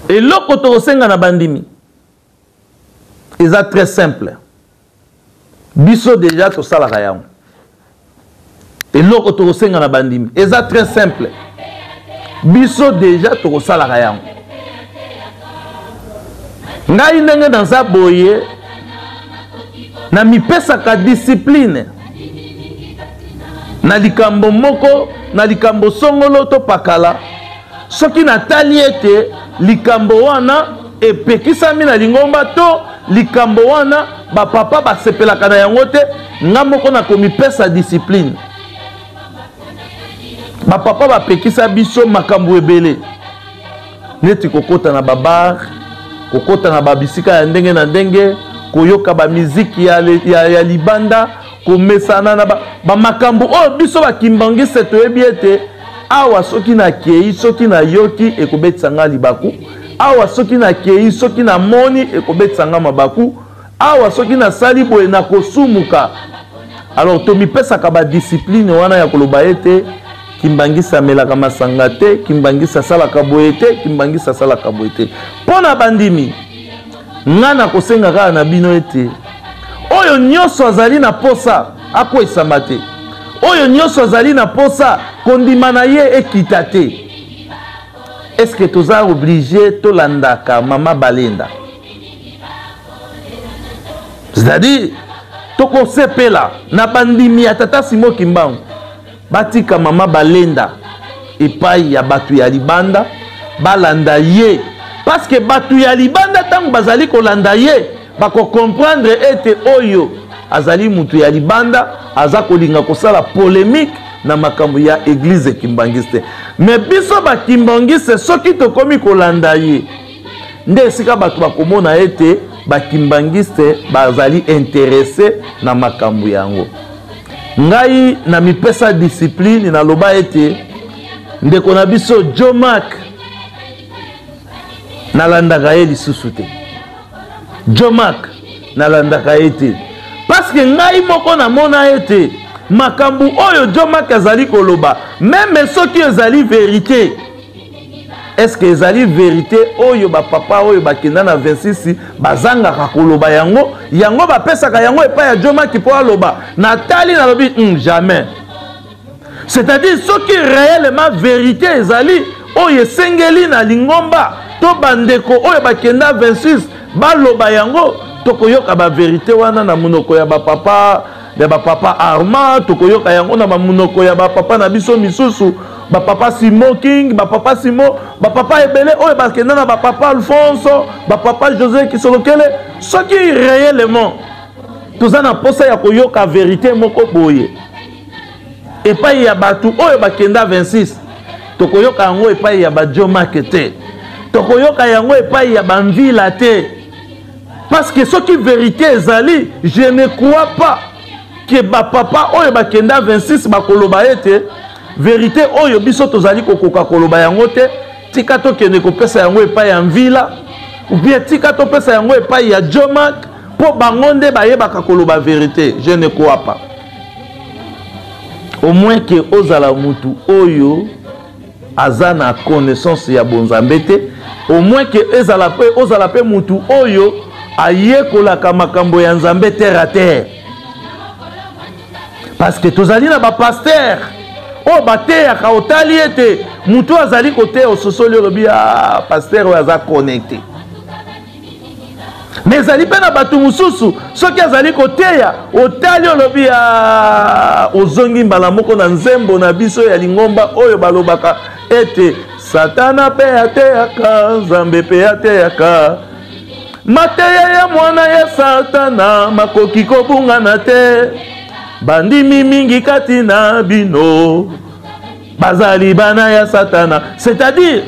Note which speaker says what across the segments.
Speaker 1: Eloko tokosenga na bandimi eza très simple. Biso deja tosalaka yango. Eloko tokosenga na bandimi eza très simple. Biso deja tokosalaka yango. Ngai ndenge naza boye namipesaka discipline na likambo moko na likambo songolo to pakala. Soki natali ete likambo wana epekisami na lingomba to likambo wana bapapa basepelaka na yango te, nga moko nakomipesa discipline. Bapapa bapekisa biso makambo ebele, neti kokota na babar, kokota na babisika ya ndenge na ndenge, koyoka bamiziki ya, ya, ya libanda, komesana na bamakambo ba oyo biso bakimbangiste toyebi ete awa soki nakei, soki nayoki ekobetisa nga libaku, awa soki nakei, soki namoni ekobetisa nga mabaku, awa soki nasali boye nakosumuka. Alors tomipesaka badiscipline wana ya koloba ete Kimbangisa amelaka masanga te, Kimbangisa asalaka boye te, Kimbangisa asalaka boye te. Mpo na bandimi, nga nakosenga kaka na bino ete oyo nyonso azali na posa akweisama te, oyo nyonso azali na posa kondima na ye ekita te. Est-ce que toza obligé tolandaka mama Balenda? C'est-à-dire tokosepela na bandimi ya tata Simon Kimbangu batika mama Balenda epai ya bato ya libanda balanda ye, parce que bato ya libanda ntango bazali kolanda ye bakokomprendre ete oyo azali mutu ya libanda, aza kolinga kosala polemique na makambo ya église kimbangiste. Mais biso ba kimbangiste soki tokomi kolanda ye, nde esika bato bakomona ete ba kimbangiste bazali intéressé na makambo yango. Ngai na mipesa discipline, naloba ete ndeko na biso Joe Mark nalandaka ye lisusu te. Joe Mark nalandaka ye te, parce que ngai moko namona ete makambo oyo Joe Mark azali koloba, meme soki ezali verité, est-ce que ezali verité oyo bapapa oyo bakenda na 26 bazangaka koloba yango, yango bapesaka yango epai ya Joe Mark mpo aloba? Natali nalobi, jamais. C'est-à-dire soki réellement vérité ezali oyo esengeli na lingomba to bandeko oyo bakenda 26 baloba yango, tokoyoka ba vérité wana na monoko ya bapapa, ya bapapa Armand, tokoyoka yango na bamonoko ya bapapa na biso misusu, bapapa Simon King, bapapa Simon, bapapa ebele oyo bakenda na bapapa Alphonse, bapapa José Kisolokele. Soki réellement toza na posa ya koyoka vérité moko boye epai ya bato oyo bakenda 26, tokoyoka yango epai ya ba Joe Mark te, tokoyoka yango epai ya bamvila te, parce que soki vérité ezali, je ne crois pas que bapapa oyo bakenda 26 bakoloba ete vérité oyo biso tozali kokoka koloba yango te, tika tokende kopesa yango epai ya mvila, ou bien tika topesa yango epai ya Joe Mark mpo bango nde bayebaka koloba vérité. Je ne crois pas. Au moins que ozala mutu oyo aza na connaissance ya bonzambe te, au moins que ezala pe, ozala pe mutu oyo ayekolaka makambo ya Nzambe terre à terre, parce que tozali na ba pasteur oyo bateyaka, otali ete mutu azali koteya, ososoli, olobi, ah, pasteur oyo aza connecté. Mais ezali mpe na bato mosusu soki azali koteya, otali, olobi, ah, ozongi mbala moko na nzembo na biso ya lingomba oyo balobaka ete Satana mpe ateyaka, Nzambe mpe ateyaka, mateya ya mwana ya Satana makoki kobungana te, bandimi mingi kati na bino bazali bana ya Satana. C'est-à-dire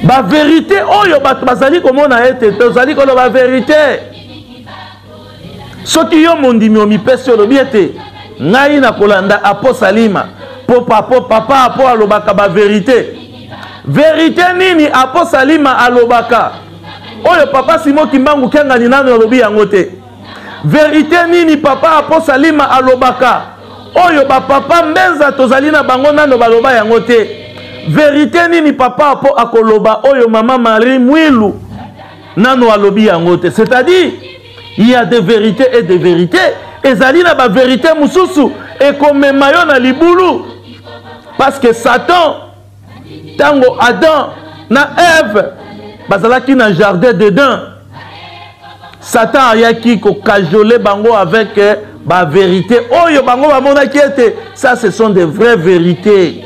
Speaker 1: ba vérité oyo bato bazali komona ete tozali koloba vérité. Soki yo mondimi omipesi, olobi ete ngai nakolanda Apo Salima po papo papa Apo alobaka ba vérité. Vérité nini Apo Salima alobaka oyo papa Simon Kimbangu Kiangani nanu alobi yango te? Vérité nini papa Apo Salima alobaka oyo ba papa Mbenza tozali na bango nano baloba yango te? Verite nini papa Apo akoloba oyo mama Marie Mwilu nano alobi yango te? C'est-à-dire, il y a des vérités et des vérités. Ezali na ba vérité mosusu ekomema yo na libulu, parce que Satan, tango Adam na Ève bazalaki na jardin d'Éden, Satan ayaki kokajole bango avec ba vérité oyo bango bamonaki ete ça ce sont des vraies vérités.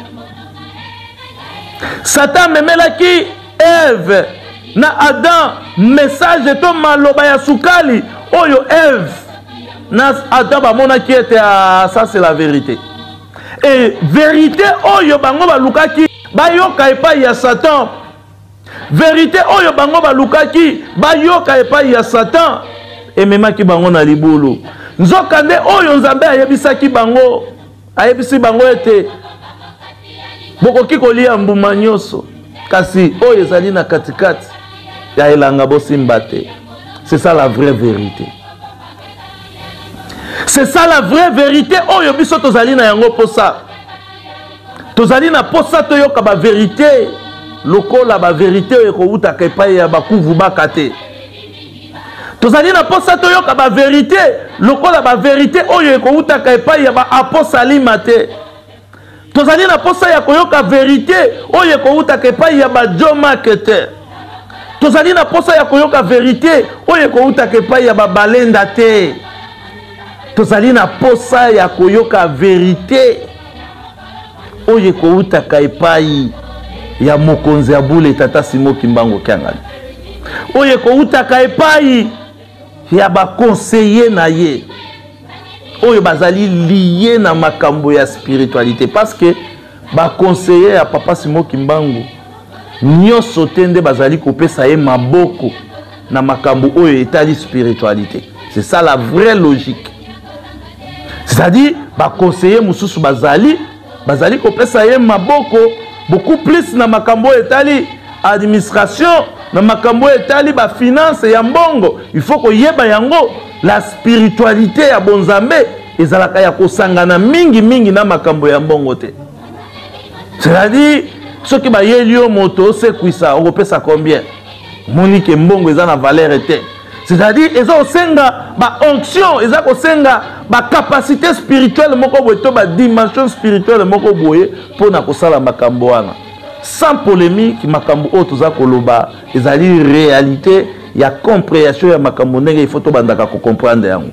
Speaker 1: Satan amemelaki Ève na Adam message to maloba ya sukali oyo Ève na Adam bamonaki ete, ah, ça c'est la vérité. Et vérité oyo bango balukaki bayoka epai ya Satan, vérité oyo bango balukaki bayoka epai ya Satan ememaki bango na libulu. Nzokande oyo Nzambe ayebisaki bango, ayebisi bango ete bokoki kolia mbuma nyonso, kasi oyo ezali na katikati ya elanga bosimba te. C'est ça la vraie vérité. C'est ça la vraie vérité oyo biso tozali na yango posa. Tozali na posa toyoka ba vérité lokola ba vérité oyo ekowutaka epai ya bakuvu baka te. Tozali na posa toyoka ba vérité lokola ba vérité oyo ekowutaka epai ya ba aposalima te. Tozali na posa ya koyoka vérité oyo ekowutaka epai ya ba jomake te. Tozali na posa ya koyoka vérité oyo ekowutaka epai ya ba balenda te. Tozali na posa ya koyoka vérité oyo ekowutaka epai ya mokonzi ya bule tata Simon Kimbangu Kiangani, oyo ekowutaka epai ya ba conseiller na ye oyo bazali lié na makambo ya spiritualité, parce que ba conseiller ya papa Simon Kimbangu nyonso te nde bazali kopesa ye maboko na makambo oyo etali spiritualité. C'est ça la vraie logique. C'est-à-dire ba conseiller mosusu bazali kopesa ye maboko beaucoup plus na makambo oyo etali administration, na makambo oyo etali ba finance ya mbongo. Il faut koyeba yango, la spiritualité ya bonzambe ezalaka ya kosangana mingi mingi na makambo ya mbongo te. C'est-à-dire soki bayeli yo moto osekwisa, okopesa combien? Moni ke mbongo eza na valeur te. C'est-à-dire eza kosenga ba onction, eza kosenga ba capacité spirituelle moko boye to ba dimension spirituelle moko boye mpona kosala makambo wana. Sans polémique, makambo oyo toza koloba ezali réalité ya compréhension ya makambo ndenge il faut tobandaka kocomprendre yango.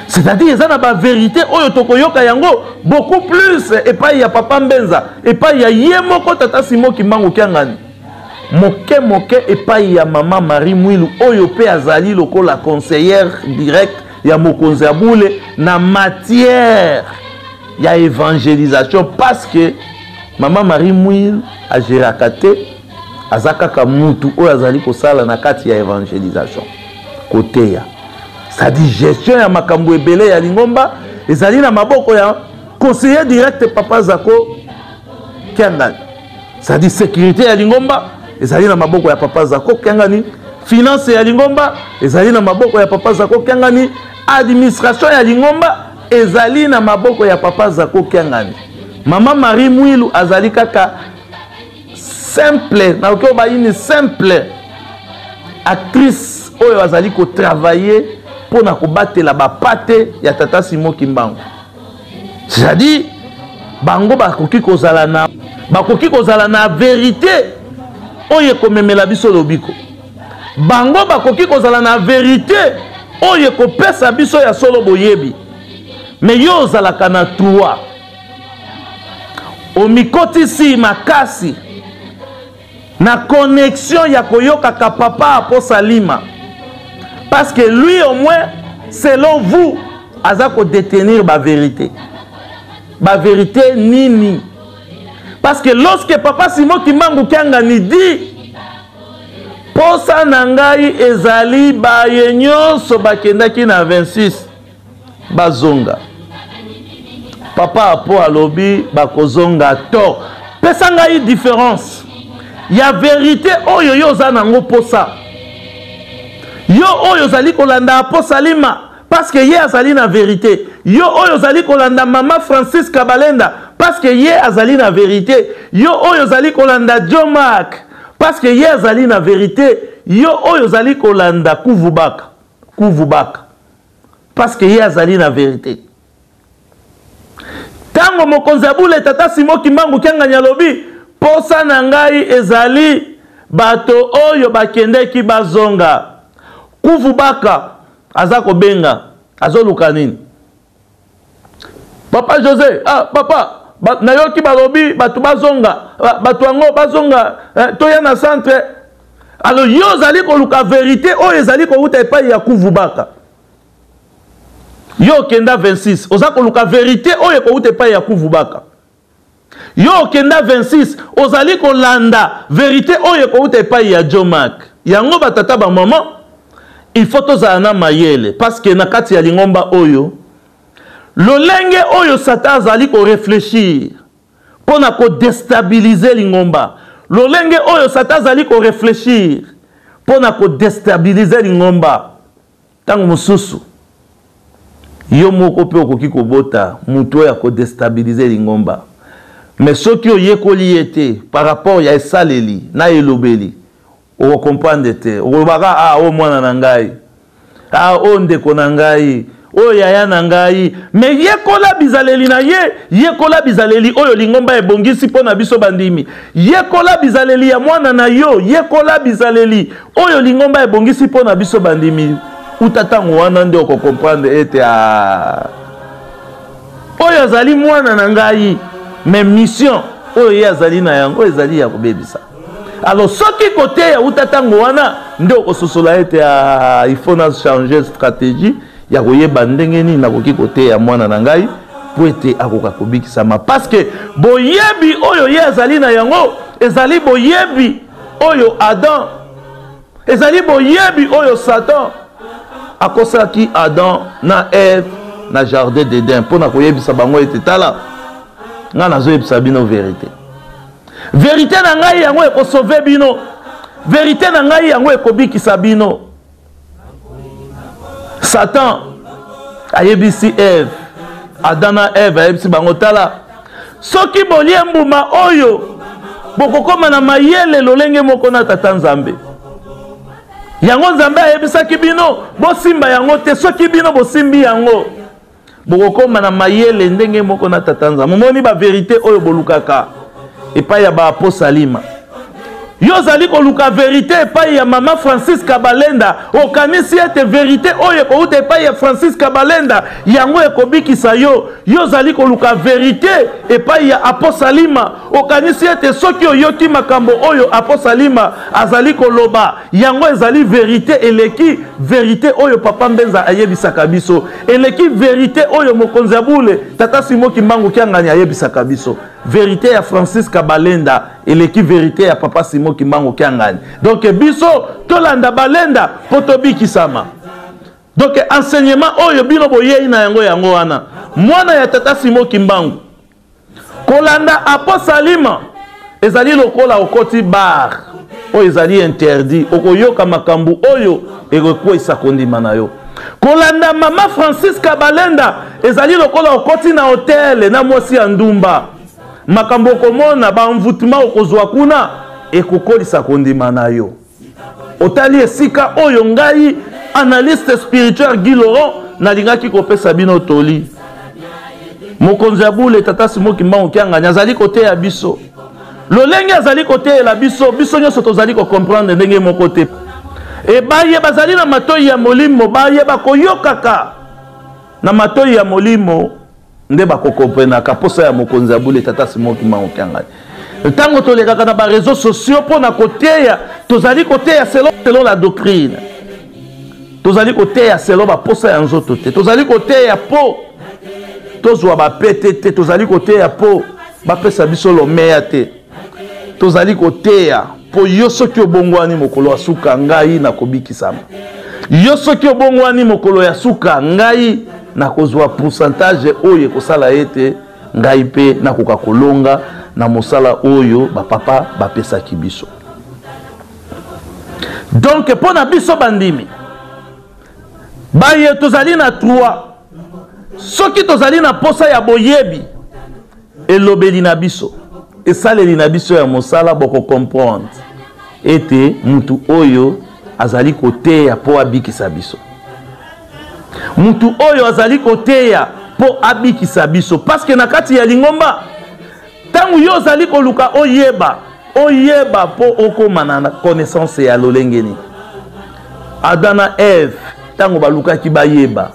Speaker 1: C'est-à-dire eza na ba vérité oyo tokoyoka yango beaucoup plus epai ya papa Mbenza, epai ya ye moko tata Simon Kimbangu Kiangani, moke moke epai ya mama Marie Mwilu oyo pe azali lokola conseillère directe ya mokonzi ya bule na matière ya évangélisation, parce que mama Marie Mwilu agéraka te, aza kaka mutu oyo azali kosala na kati ya évangélisation koteya. C'est-à-dire gestion ya makambo ebele ya lingomba ezali na maboko ya conseiller direct papa Zako Kiangani. C'est-à-dire sécurité ya lingomba ezali na maboko ya papa Zako Kiangani, finance ya lingomba ezali na maboko ya papa Zako Kiangani, administration ya lingomba ezali na maboko ya papa Zako Kiangani. Mama Marie Mwilu azali kaka simple, nakoki koba une simple actrice oyo azali kotravailler mpo na kobatela bapate ya tata Simon Kimbangu. C'est-à-dire bango bakoki kozala na vérité oyo ekomemela biso lobiko. Bango bakoki kozala na vérité oyo ekopesa biso ya solo boyebi. Mais yo ozalaka na trois, omikotisi makasi na connexion ya koyokaka papa Aposalima, parce que lui au moins selon vous aza ko détenir ba vérité. Ba vérité nini? Parce que lorsque papa Simon Kimbangu Kiangani dit posa na ngai ezali baye nyonso bakendaki na 26 bazonga, papa Apo alobi bakozonga to. Pesa ngai différence ya vérité oyo yo oza nango posa, yo oyo ozali kolanda Apo Salima parce que ye azali na vérité, yo oyo ozali kolanda mama Francis Kabalenda parce que ye azali na verite. Yo oyo ozali kolanda Djomack parce que ye azali na verite. Yo oyo ozali kolanda Kuvubaka, Kuvubaka parce que ye azali na verite. Tango mokonzi ya bule tata Simon Kimbangu Kiangani alobi posa na ngai ezali bato oyo bakendeki bazonga. Kuvubaka aza kobenga, azoluka nini? Papa Jose, ah papa, ba, nayoki balobi bato bazonga, bato yango bazonga, eh, toya na centre. Alors yo ozali koluka verite oyo ezali kowuta epai ya Kuvubaka. Yo okenda 26, oza koluka verite oyo ekowuta epai ya Kuvubaka. Yo okenda 26, ozali kolanda verite oyo ekowuta epai ya Djomack. Yango ba tata ba maman, il faut tozala na mayele parce que na kati ya lingomba oyo lolenge oyo Satan azali ko réfléchir mpo na ko déstabiliser lingomba, lolenge oyo Satan azali ko réfléchir mpo na ko déstabiliser lingomba, ntango mosusu yo moko mpe okoki kobota moto oyo akodestabilize lingomba, mais soki oyekoli ye te par rapport ya esaleli na elobeli, okokomprendre te. Okolobaka, ah, oyo mwana na ngai, ah, oyo ndeko na ngai, oyo yaya na ngai. Mais yekola bizaleli na ye, yekola bizaleli oyo lingomba ebongisi mpo na biso bandimi, yekola bizaleli ya mwana na yo, yekola bizaleli oyo lingomba ebongisi mpo na biso bandimi. Uta ntango wana nde okokomprendre ete, ah, oyo azali mwana na ngai, mais mission oyo ye azali na yango ezali ya kobebisa. Alors soki koteya uta ntango wana nde okososola ete, ah, il faut na changer stratégie ya koyeba ndenge nini nakoki koteya mwana na ngai po ete akoka kobikisama, parce que boyebi oyo ye azali na yango ezali boyebi oyo Adam, ezali boyebi oyo Satan akosaki Adam na Ève na jardin d'Eden mpo na koyebisa bango ete tala, ngai nazoyebisa bino verite, verite na ngai yango ekosauve bino, verite na ngai yango ekobikisa bino. Satan ayebisi Ève, Adam na Ève, ayebisi bango tala, soki bolie mbuma oyo bokokoma na mayele lolenge moko na tata Nzambe. Yango Nzambe ayebisaki bino bosimba yango te, soki bino bosimbi yango bokokoma na mayele ndenge moko na tata Nzambe. Omoni ba verite oyo bolukaka epai ya ba aposalima. Yo ozali koluka verite epai ya mama Francis Kabalenda, okanisi ete verite oyo ekouta epai ya Francis Kabalenda yango ekobikisa yo. Yo ozali koluka verite epai ya aposalima, okanisi ete soki oyoki makambo oyo aposalima azali koloba yango ezali verite, eleki verite oyo papa Mbenza ayebisaka biso, eleki verite oyo mokonzi ya bule tata Simon Kimbangu Kiangani ayebisaka biso. Verite ya Francis Kabalenda eleki verite ya papa Simon Kimbangu Kiangani. Donc biso tolanda Balenda po tobikisama. Donc enseignement oyo bino boyei na yango, yango wana mwana ya tata Simon Kimbangu kolanda aposalima ezali lokola okoti bar oyo ezali interdit, okoyoka makambo oyo ekokweyisa kondima na yo. Kolanda mama Francis Kabalenda ezali lokola okoti na hotel na mwasi ya ndumba, makambo okomona, ba envoûtement okozwa kuna ekokolisa kondima na yo. Otali esika oyo ngai analyste spirituel Guy Laurent nalingaki kopesa bino toli. Mokonzi ya bule tata Simon Kimbangu Kiangani azali koteya biso lolenge azali koteyela biso, biso nyonso tozali kocomprendre ndenge moko te. E baye bazali na matoi ya molimo, baye bakoyokaka na matoi ya molimo nde bakokomprenaka mposa ya mokonzi ya bule tata Simon Kimbangu Kiangani. Ntango tolekaka na ba réseaux sociaux mpo na koteya, tozali koteya selon la doctrine, tozali koteya selon baposa ya nzoto te, tozali koteya mpo tozwa bapete te, tozali koteya mpo bapesa biso lomeya te, tozali koteya mpo yo soki obongwani mokolo ya suka ngai nakobikisama, yo soki obongwani mokolo ya suka ngai nakozwa pourcentage oyo ekosala ete ngai mpe nakoka kolonga na mosala oyo bapapa bapesaki biso. Donc mpo na biso bandimi baye tozali na 3, soki tozali na posa ya boyebi Elobeli na biso, esaleli na biso ya mosala, boko comprendre ete mutu oyo azali koteya mpo abikisa biso. Mutu oyo azali koteya mpo abikisa biso, parce que na kati ya lingomba, ntango yo ozali koluka oyeba, oyeba mpo okoma na connaissance ya lolenge nini. Adam na Eve ntango balukaki bayeba,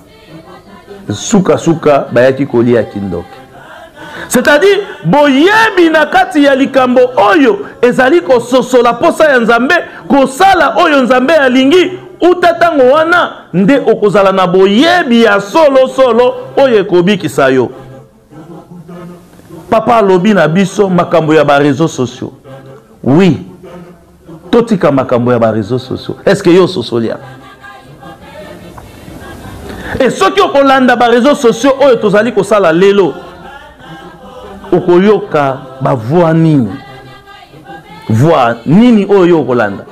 Speaker 1: sukasuka bayaki kolia kindoki. C'est-à-dire boyebi na kati ya likambo oyo ezali kososola posa ya Nzambe, kosala oyo Nzambe alingi. Uta ntango wana nde okozala na boyebi ya solo solo oyo ekobikisa yo. Papa alobi na biso makambo ya ba réseaux sociaux. Oui, totika makambo ya ba réseaux sociaux. Est-ce que yo ososoli yango? E soki okolanda ba réseaux sociaux oyo tozali kosala lelo, okoyoka ba voix nini? Voix nini oyo yo okolanda?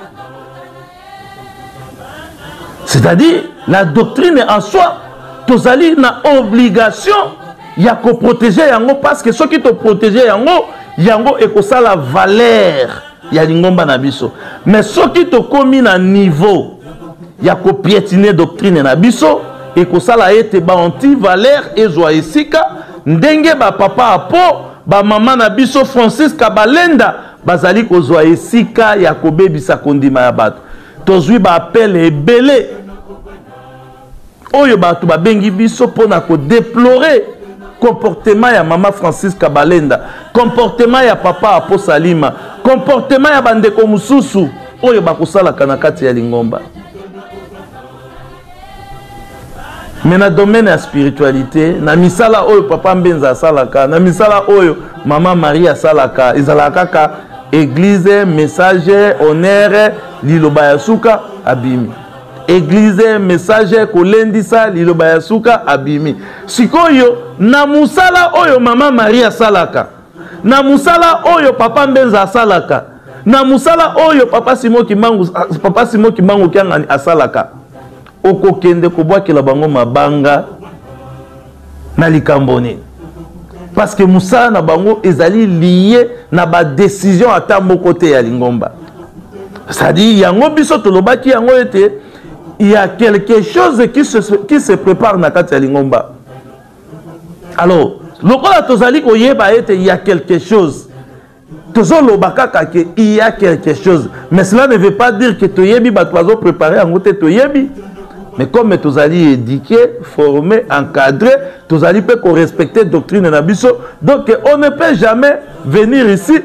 Speaker 1: C'est-à-dire la doctrine en soi, tozali na obligation ya koprotege yango, parce que soki toprotege yango, yango ekosala valeur ya lingomba na biso. Mais soki tokomi na niveau ya kopietine doctrine na biso, ekosala ete ba anti-valeur ezwa esika, ndenge ba papa apo, ba mama na biso Francis Kabalenda bazali kozwa esika ya kobebisa kondima ya bato. Tozwi ba appel ebele oyo bato babengi biso mpo na kodeplorer comportement ya mama Francis Kabalenda, comportement ya papa Apo Salima, comportement ya bandeko mosusu oyo bakosalaka na kati ya lingomba. Mais na domaine ya spiritualité, na misala oyo papa Mbenza asalaka, na misala oyo mama Marie asalaka, ezalaka kaka église, message, honneur, liloba ya suka abimi. Église, message, kolendisa, liloba ya suka abimi. Sikoyo na mosala oyo mama Marie asalaka, na mosala oyo papa Mbenza asalaka, na mosala oyo papa Simon Kimbangu, papa Simon Kimbangu Kiangani asalaka, okokende kobwakela bango mabanga na likambo nini? Parce que mosala na bango ezali lié na ba décision ata moko te ya lingomba. C'est-à-dire yango biso tolobaki yango ete il y a quelque chose qui se prépare na kati ya lingomba. Alors lokola tozali koyeba ete il y a quelque chose, tozoloba kaka ke il y a quelque chose, mais cela ne veut pas dire que toyebi bato bazo préparer yango te, toyebi. Mais comme tozali éduqué, formé, encadré, tozali pe ko respecter doctrine na biso, donc on ne peut jamais venir ici.